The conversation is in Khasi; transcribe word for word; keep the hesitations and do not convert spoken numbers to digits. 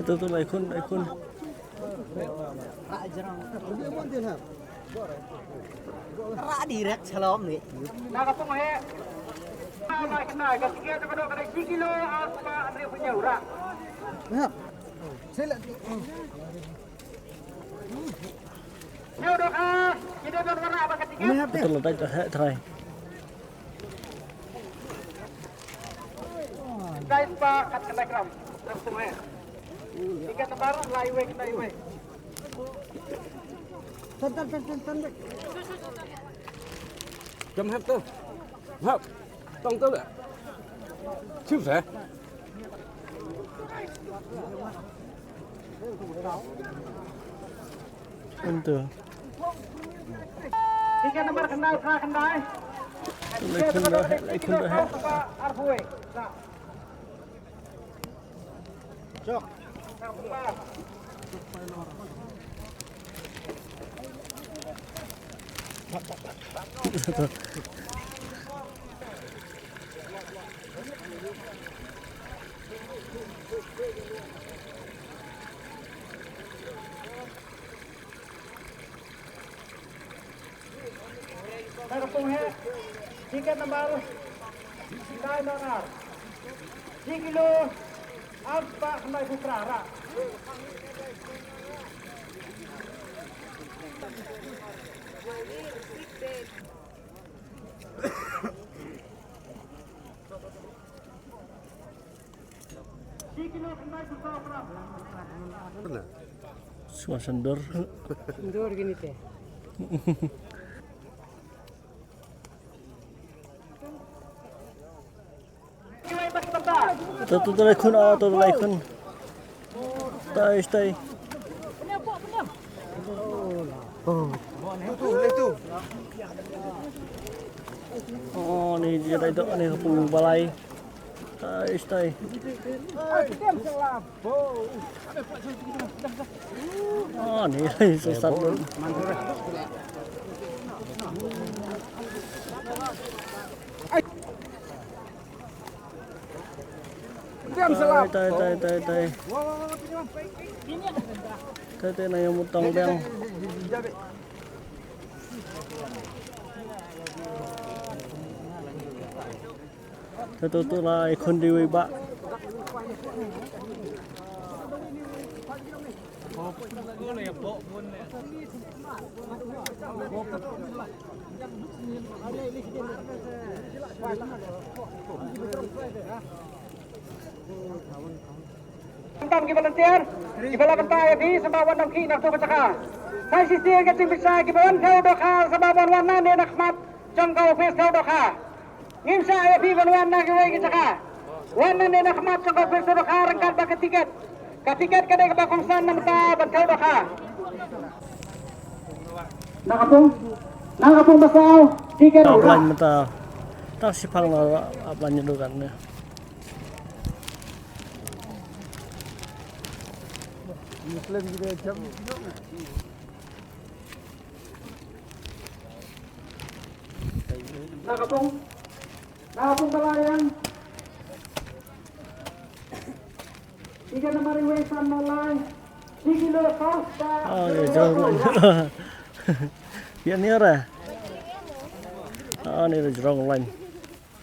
Tu tu, lai khun, lai khun. Ra direct shalom ni. Na ka pung he. Na ka kena ka tiga tu ka dok ka shi kilo apa ane punya ura. Sila. Nyo dok ah, kita don wara ba ka tiga. Betul lah, tak, tak, try. Dai spah khat khyndai gram. Langsung eh. Tiga tebar, lai wei, lai wei. Tan, tan, tan, tan, tan, wei. Jam hap tu. Hap. Tong tu lah. Chips eh. Ento. Tiga nomor khyndai, phra khyndai. Lai khun dah, lai khun dah. Arphew wei. Chok. Tiket number nine nine. Shi kilo arspah khyndai phew phra. Swa sandor. Sandor gini te. Tu tu tu lai khun, oh, tu tu lai khun. Tai tai. Oh, ni dia dai dok ni pung balai. Tai tai. Oh, ni susah tu. Tai tai tai tai. Tai tai na yang mutong biang. Satu tu lai khun di wei ba. Tang ki volunteer, ki ba la bynta ïa phi, sngewbha wan dang khih na ktu ka jaka. Sa shisien ka jingpynshai ki ba wan thew dohkha, sngewbha wan wan nangne na khmat jong ka office thew dohkha. Ngim shah ïa phi ban wan na kiwei ki jaka. Wan nangne na khmat jong ka office thew dohkha ryngkat bad ka tiket. Ka tiket ka dei kaba kongsan na bynta ban thew dohkha. Na ka pung, na ka pung ba saw, tiket. Offline mynta. Tang shiphang na offline ngi dohkha ne. Na ka pung, na ka pung ba la ïeng. Tiket number wei san nol lai. Tiket number four. Oh, ni jrong line. Ïa ni ora. Oh, ni jrong line.